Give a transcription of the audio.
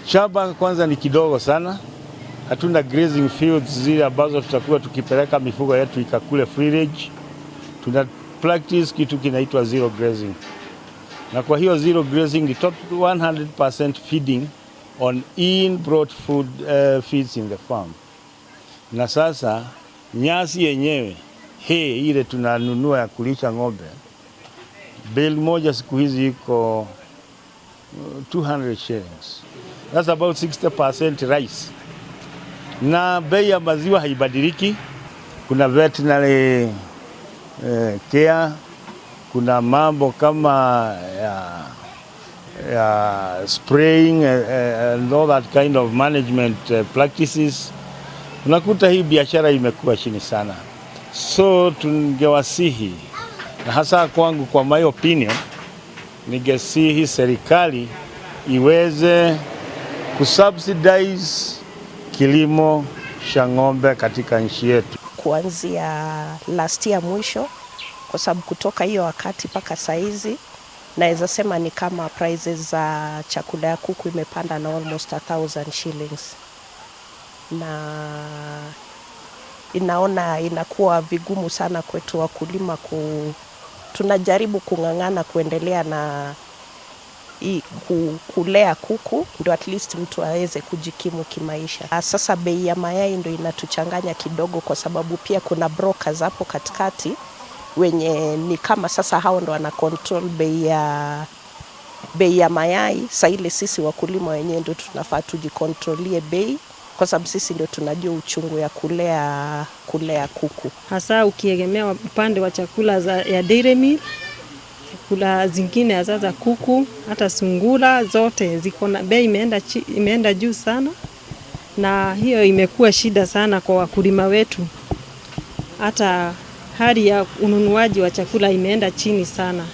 Shamba kwanza ni kidogo sana, hatuna grazing fields zile ambazo tutakuwa tukipeleka mifugo yetu ikakule free range. Tuna practice kitu kinaitwa zero grazing, na kwa hiyo zero grazing ni total 100% feeding on in-brought food, feeds in the farm. Na sasa nyasi yenyewe hay ile tunanunua ya kulisha ng'ombe, bale moja siku hizi iko 200 shillings. That's about 60% rice. Na bei ya maziwa haibadiliki. Kuna veterinary care, kuna mambo kama ya spraying and all that kind of management practices. Unakuta hii biashara imekuwa chini sana, so tungewasihi, na hasa kwangu, kwa my opinion, ningesihi serikali iweze kusubsidize kilimo cha ng'ombe katika nchi yetu. Kuanzia last year mwisho, kwa sababu kutoka hiyo wakati mpaka saizi naweza sema ni kama prices za chakula ya kuku imepanda na almost 1,000 shillings, na inaona inakuwa vigumu sana kwetu wakulima tunajaribu kung'ang'ana kuendelea na kulea kuku ndio at least mtu aweze kujikimu kimaisha. Sasa bei ya mayai ndio inatuchanganya kidogo, kwa sababu pia kuna brokers hapo katikati wenye ni kama sasa hao ndo wana control bei ya mayai. Sa ile sisi wakulima wenyewe ndio tunafaa tujikontrolie bei, kwa sababu sisi ndio tunajua uchungu ya kulea kuku. Hasa ukiegemea upande wa chakula ya dairy meal, chakula zingine hasa za kuku, hata sungura zote ziko na bei imeenda juu sana, na hiyo imekuwa shida sana kwa wakulima wetu. Hata hali ya ununuaji wa chakula imeenda chini sana.